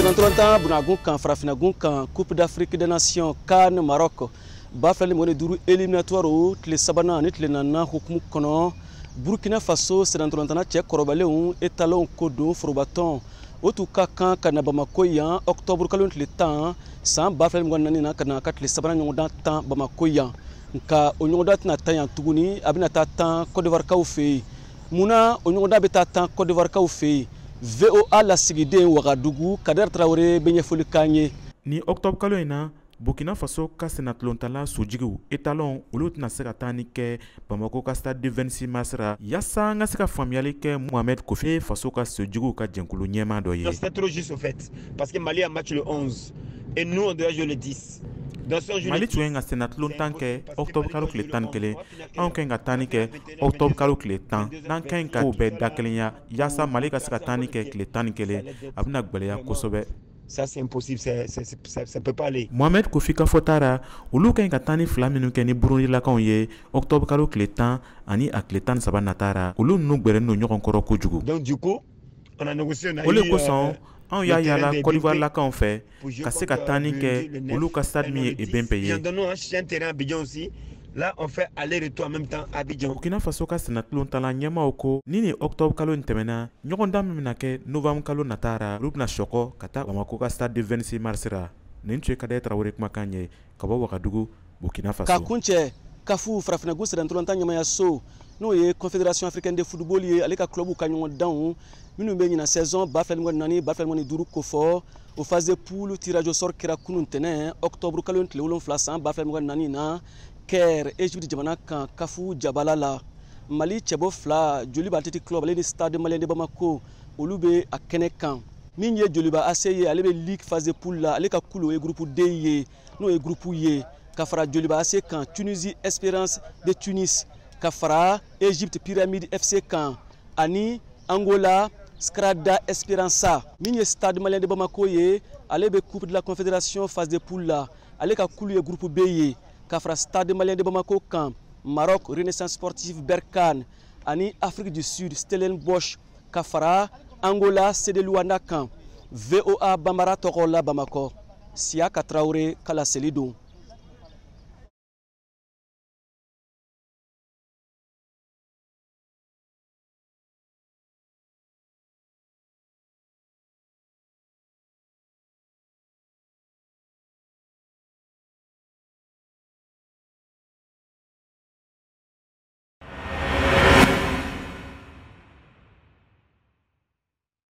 Senatɔntan bunagun kan, farafinnagun kan, Coupe d'Afrique des Nations CAN Maroc 2025 éliminatoire, o tile sabanan ani tile naaninan hukumu kɔnɔ, Burkina Faso senatɔntana cɛ kɔrɔbalenw étalon ko don forobatɔn, o t'u ka kan ka na Bamako yan octobre kalo tile 10 san 2024 na, ka na ka tile sabanan ɲɔgɔndan tan Bamako yan. Nka o ɲɔgɔndan tɛna tan yan tuguni, a bɛna taa tan Côte d'Ivoire kaw fɛ yen. Munna o ɲɔgɔndan bɛ taa tan Côte d'Ivoire kaw fɛ yen? VOA lasigiden Wagadugu, Kader Tarawele bɛ ɲɛfɔli k'an ye. Ni octobre kalo in na, Burkina Faso ka sennatolontala sojigiw étalon, olu tɛna se ka taa ni kɛ Bamako ka stade du 26 mars ra. Yaasa an ka se ka faamuyali kɛ, Mohamed Kofi, faso ka sojigiw ka jɛnkulu ɲɛmaa dɔ ye. C'est trop juste au fait, parce que Mali a match le 11 et nous, on doit jouer le 10. Mali tun ye ka sennatulontan kɛ octobre kalo tile 11, anw ka ɲi ka taa ni kɛ octobre kalo tile 10. N'an ka ɲi ka kow bɛɛ dakelenya yaasa Mali ka se ka taa ni kɛ tile 11, a bɛna gwɛlɛya kosɛbɛ. Ça, c'est impossible, ça peut pas aller. Mohamed Kofi ka fɔta ra, olu ka ɲi ka taa ni fila minnu kɛ ni Burundilakaw ye octobre kalo tile 10 ani a tile 13 nata ra, olu ninnu gwɛrɛnen don ɲɔgɔn kɔrɔ kojugu. Donc du coup, on a négocié, on a O le kosɔn anw y'a yala Côte d'Ivoire lakaw fɛ ka se ka taa ni kɛ olu ka stade min ye Ebempe ye. Là, on fait aller-retour en même temps Abidjan. Burkina Faso ka sennatolontala ɲɛmaaw ko ni nin octobre kalo in tɛmɛna, ɲɔgɔndan min bɛna kɛ novembre kalo nata ra, olu bɛna sɔkɔ ka taa Bamako ka stade du 26 mars ra. Nin tun ye Kader Tarawele kumakan ye ka bɔ Wagadugu, Burkina Faso. Ka kuncɛ, CAF, farafinnagun sennatolontan ɲɛmayaso, n'o ye Confédération africaine de football ye, ale ka club ka ɲɔgɔndanw minnu bɛ ɲinan saison 2024 2025 kofɔ, o phase de poule tirage au sort kɛra kunun tɛnɛn octobre kalo tile 7 san 2024 na, Caire, Égypte jamana kan, CAF jabala la. Mali cɛbɔ fila, Joliba Athletic Club ale ni Stade Malien de Bamako, olu bɛ a kɛnɛ kan. Min ye Joliba AC ye, ale bɛ ligue phase de poule la, ale ka kulu o ye groupe D ye, n'o ye groupe ye ka fara Joliba AC kan, Tunisie Espérance de Tunis, ka fara Égypte Pyramide FC kan ani Angola Sagrada Esperança. Min ye Stade Malien de Bamako ye, ale bɛ Coupe de la Confédération phase de poule la, ale ka kulu ye groupe B ye, ka fara Stade Malien de Bamako kan, Maroc Renaissance Sportive Berkane ani Afrique du Sud Stellenbosch, ka fara Angola CD Luanda kan. VOA Bambara tɔgɔ la Bamakɔ, Siyaka Tarawele ka laseli don.